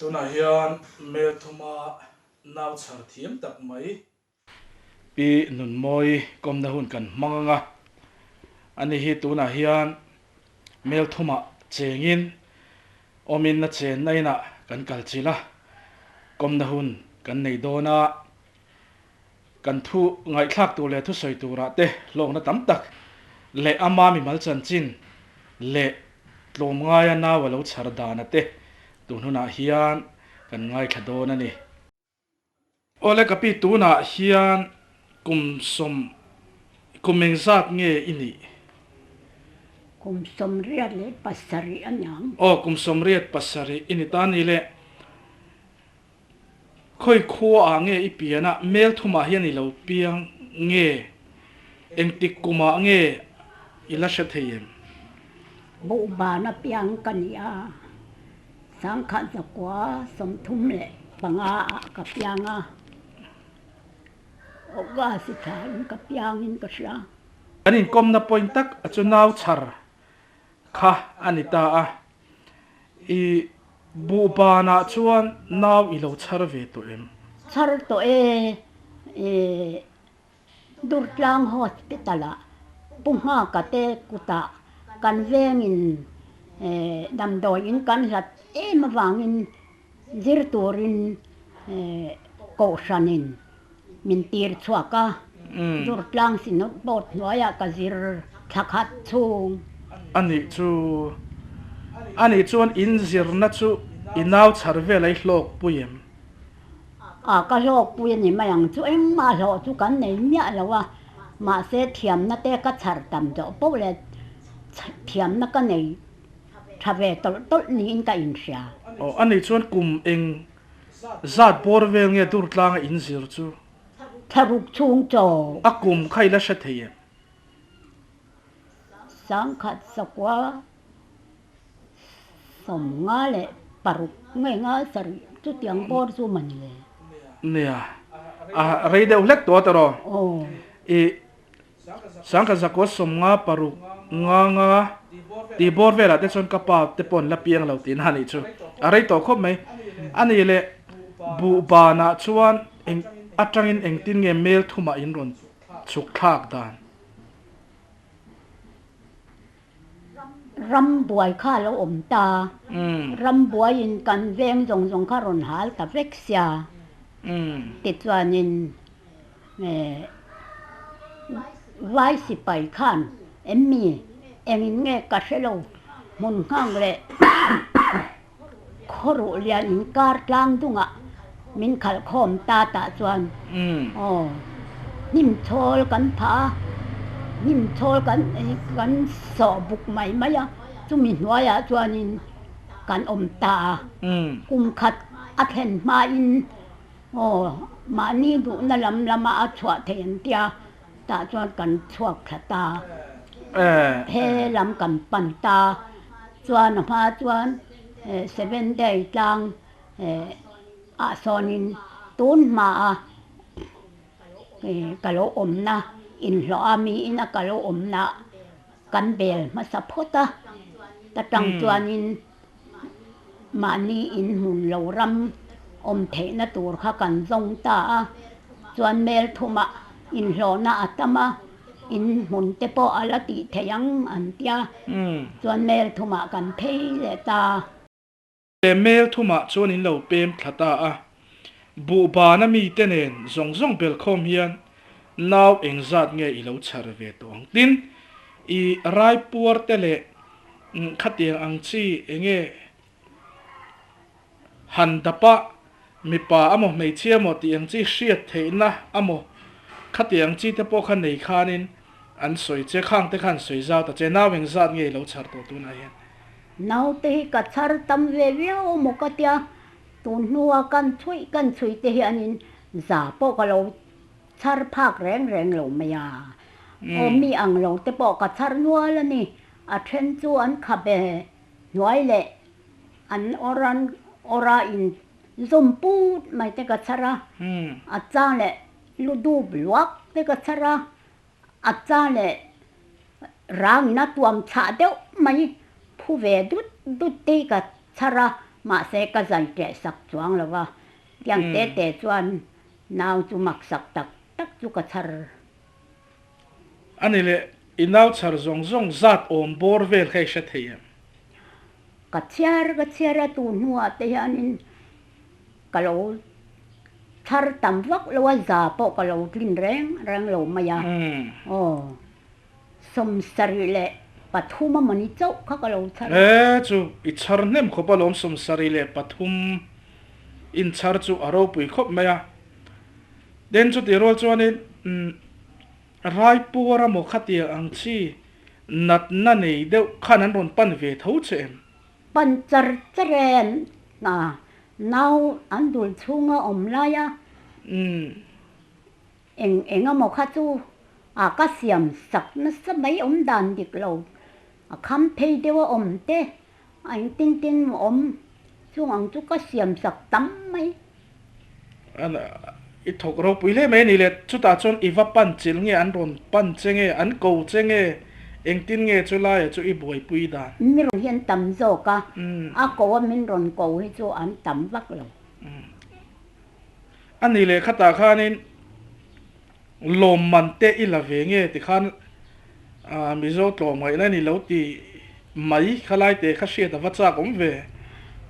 Tunah hian Melthuma nau chhar thiam tak mai. Pi Nunmawi kawmna hun kan hmang ang a, ani hi tunah hian Melthuma chengin awmin a chenna inah kan kal chilh a, kawmna hun kan nei dawn a, kan thu ngaihthlak tur leh thusawi turah te hlawkna tam tak leh ama mimal chanchin leh tlawmngaia nau a lo chhar dana te tun hunah hian kan ngaithla dawn a ni. Awle ka pi tunah hian kum sawm kum engzat nge i nih? Kum 87 a niang. Aw kum 87 i ni ta ni le. Khawi khua ah nge i pian a, mel thumah hian i lo piang nge? Engtik kumah nge i la hre thei em? Buhban a piang ka ni a, 1935 ah ka piang a, August i thla in ka piang in ka hria. Kan inkawmna point tak a chu nau chhar kha a ni ta a. I buhbanah chuan nau i lo chhar ve tawh em? Chhar tawh e, i Durtlang Hospital-ah Pu Nghaka te kutah kan vengin damdawiin kan hlat em avangin zir turin kohhranin min tir chhuak a, Durtlang Synod Board hnuaiah ka zir thla khat chhung. Anih chu, anih chuan in zirna chu i nau chhar vel a i hlawk pui em? A, ka hlawk pui a ni mai ang chu, engmah hlawh chu kan nei miah lo a, mahse thiamna te ka chhar tam zawh poh leh thiamna ka nei tha ve tawlh tawlh niin ka inhria. Aw, anih chuan kum eng Zat bawr vel nge dur tlanga in zir chu? Thlaruk chhung chaw. A kum kha i la hre thei em? 1956 nge nga sarih chutiang bawr chu mani le. Nia, a rei deuh hlek tawh a tawh. Aw. I 1956 nga nga tih bawr velah te chuan ka pa te pawh an la piang lo tihna a nih chu. A rei tawh khawp mai. A nih leh buhbanah chuan eng atangin engtin nge mel thumah in rawn chhuk thlak dan? Ram buai kha a lo awm ta. Ram buaiin kan veng zawng zawng kha rawn hal ta vek sia. Tichuanin Vai sipai khan em mi engin nge ka hre lo hmun nghang leh khawruh lian inkar tlang dungah min khalh khawm ta tah chuan aw hnim chhawl kan phah a, hnim chhawl kan kan sawh buk mai mai a, chumi hnuaiah chuanin kan awm ta a, kum khat a thlen hmain Aw, mahni duhna lam lama a chhuah theih an tia, tah chuan kan chhuak thla ta. He lam kan pan ta. Chuan a hma chuan Seven Day tlang ah sawnin tun hmaa ka lo awmna inhlawh a, miin a ka lo awmna kan bel hmasa phawt a, ta tang chuanin Mahni inhmun lo ram awm theihna tur kha kan zawng ta a, chuan mel thumah inhlawhna a tam a, inhmun te pawh a la tih theih ang an tia, chuan mel thumah kan phei leh ta. Mel thumah chuan in lo pem thla ta a, buhbana mite nen zawng zawng belkhawm hian nau engzat nge i lo chhar ve tawh ang? Tin, i raipuar te leh Khatiang ang chi enge han dapa mipa amaw hmeichhia amaw tih ang chi hriat theihna amaw khatiang chi te pawh kha nei khanin an sawi che khang te khan sawi zau ta che nau eng zat nge i lo chhar tawh tunah hian. Naute hi ka chhar tam ve viau amaw ka tia tun hnua kan chhuih kan chhuih te hianin za pawh ka lo chhar phak reng reng lo mai a, aw mi ang lo te pawh ka chhar nual a ni. A then chu an khap e, hnuai leh an awran awra in zum put mai te ka chhar a, a chang leh lu dup luak te ka chhar a, a chang leh rang in a tuam chhah deuh mai phu ve dut dut te hi ka chhar a. Mahse ka zai ṭeh sak chuang lo va, tiang te te chuan nau chu maksak tak tak chu ka chhar. A ni leh, i nau chhar zawng zawng zat awm bawr vel kha i hre thei em? Ka chhiar ka chhiar a, tu hnuah te hianin ka lo chhar tam vak lo a, za pawh ka lo tlin reng reng lo mai a, aw. 73 a mawni chauh kha ka lo chhar. E chu i chhar hnem khawp alawm 73 inchhar chu a ropui khawp mai a. Then chutih rual chuanin umm Raipuar amaw khatiang ang chi natna nei deuh khan an rawn pan ve tho che em? Pan char char em a, nau an dul chhunga awm lai a. Umm. Eng eng emaw kha chu a ka siam sak nasa mai awm dan dik lo, a kham phei deuh a awm te, a engtin tin maw awm chung ang chu ka siam sak tam mai. I thawk ropui hle mai a ni le, chutah chuan i va pan chilh nge an rawn pan che nge, an ko che nge, engtin nge chu laia chu i buaipui dan? Mi rawn hi an tam zawk a, a ko a min rawn ko hi chu an tam vak lo. A ni leh khatah khanin lawmman te i la ve nge tikhan Mizo tlawmngaihna ni lo ti mai khalai te kha hriat a va chak awm ve.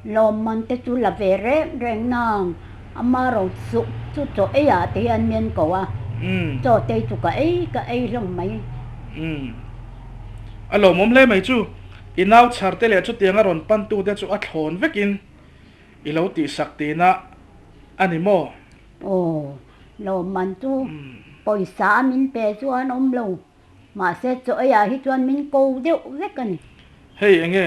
Lawmman te chu la ve reng reng nang ama ro chu chu chaw ei ah te hian mian ko a, chaw te chu ka ei ka ei hlawm mai. Umm. A lawmawm hle mai chu i nau chhar te leh chutianga rawn pan tu te chu a thlawn vekin I lo tihsak tihna a ni maw? Aw, lawmman chu pawisa a min pe chu an awm lo, mahse chaw eiah hi chuan min ko deuh vek a ni. Hei enge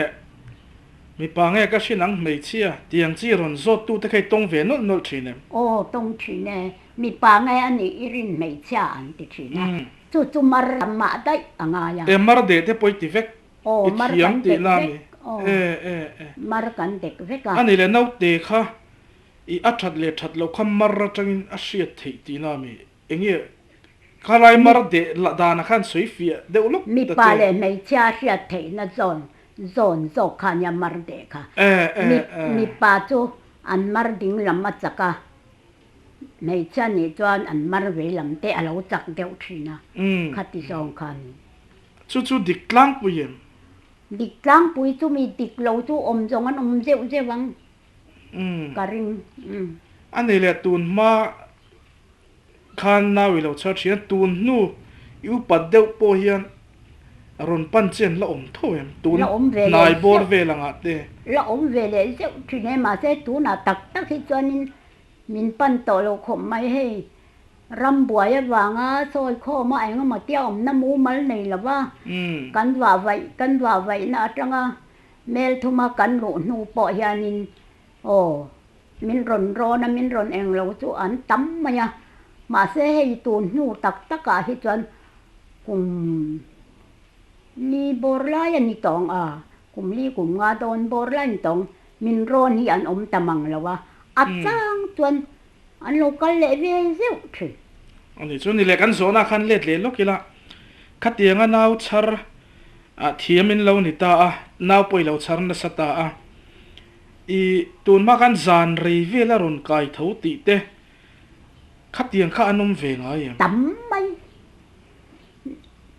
mipa nge ka hrin ang hmeichhia tiang chi rawn zawt tu te kha i tawng ve nawlh nawlh thin em? Aw, tawng thin e, mipa nge a nih i rin hmeichhia an ti thin a, chu chu mar mah daih a ngai a. E mar deh te pawh i ti vek Aw, I mar thiam kan tih dek la vek. mi? Aw, E, e, e. mar kan dek vek a. A ni le, naute kha i a that leh that loh kha mar atangin a hriat theih tih na mi? Enge khalai Mi, mar deh lah danah khan sawi fiah deuh lawk ta mipa che. leh hmeichhia hriat theihna zawn zawn zawk kha nia mar deh kha. E, e, Mi, e. mipa chu an mar ding lam a chak a, hmeichhia nih chuan an mar vei lam te a lo chak deuh thin a, khati zawng kha a ni. Chu chu dik tlangpui em? Dik tlangpui chu mi dik lo chu awm zawng an awm zeuh zeuh ang ka ring. A nei leh tun hma khan nau i lo chhar thin a, tun hnu i upat deuh pawh hian rawn pan che an la awm tho em? Tun La awm ve leh hnai bawr zeuh. vel angah te. La awm ve leh zeuh thin e, mahse tunah tak tak hi chuanin min pan tawh lo khawp mai hei. Ram buai avanga sawi khawm a engemaw tia awmna mumal nei lo va, kan vah vaih kan vah vaihna atanga mel thuma kan luh hnu pawh hianin aw min rawn rawn a, min rawn eng lo chu an tam mai a. Mahse hei tun hnu tak takah hi chuan kum li bawr lai a ni tawng a, kum li kum nga dawn bawr lai a ni tawng, min rawn hi an awm ta mang lo a, a chang chuan An lo kal leh ve zeuh thin. A ni chu ni leh kan zawhna khan let leh lawk ila, khatianga nau chhar ah thiam in lo ni ta a, nau pawh i lo chhar nasa ta a, i tunhma khan zan rei vel a rawn kai tho tih te khatiang kha an awm ve ngai em? Tam mai.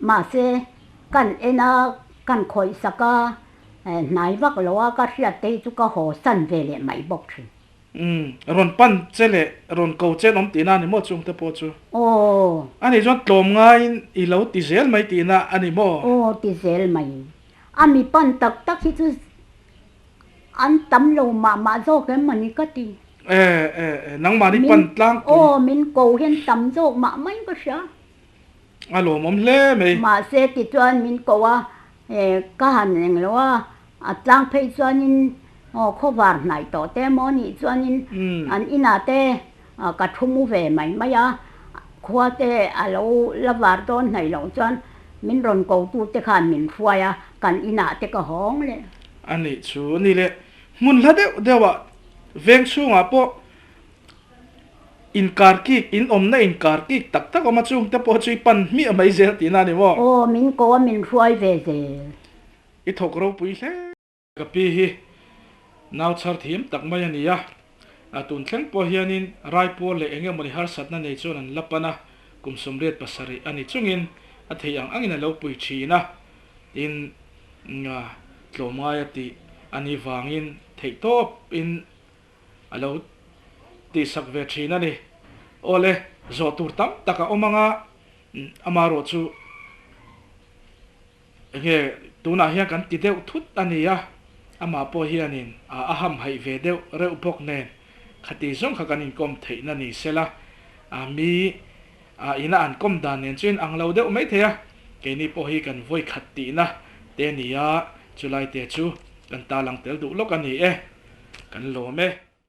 Mahse kan en a, kan khawih sak a, hnai vak lo a ka hriat te hi chu ka haw san ve leh mai bawk thin. Umm, rawn pan che leh rawn ko che an awm tihna a ni maw chungte pawh chu? Aw. A nih chuan tlawm ngaiin i lo ti zel mai tihna a ni maw? Aw, ti zel mai. A mi pan tak tak hi chu an tam lo mah mah zawk em a ni ka ti. E, e, e, nangmahni pan tlangpui. Aw, min ko hian tam zawk mah mai ka hria. A lawmawm hle mai. Mahse tichuan min ko a, ka han eng lo a, a tlang phei chuanin aw khawvar hnaih tawh te maw nih chuanin an inah te ka thu mu ve mai mai a, khua te a lo la var dawn hnaih loh chuan min rawn ko tu te khan min hruai a, kan inah te ka hawng leh. A nih chu ni le, hmun hla deuh deuh ah veng chhungah pawh Inkar kik, in awmna inkar kik tak tak awm a, chungte pawh chu i pan hmiah mai zel tihna a ni maw? Aw, min ko a, min hruai ve zel. I thawk ropui hle. Ka pi hi Nau chhar thiam tak mai a ni a, a tun thleng pawh hianin Raipuar leh eng emawni harsatna nei chuan an la pan a, kum 87 a ni chungin a theih ang angin a lo pui thin a, tin tlawmngai a tih a nih vangin theihtawp in a lo tihsak ve thin a ni. Awle, zawh tur tam tak a awm anga amaherawh chu Enge tunah hian kan ti deuh thut a ni a, amah pawh hianin a hamhaih ve deuh reuh bawk nen khati zawng kha kan inkawm theihna ni sela, mi ina an kawm dan nen chuan ang lo deuh mai thei a, keini pawh hi kan vawi khat tihna te a ni a, chulai te chu kan talang tel duh lawk a ni e, kan lawm e.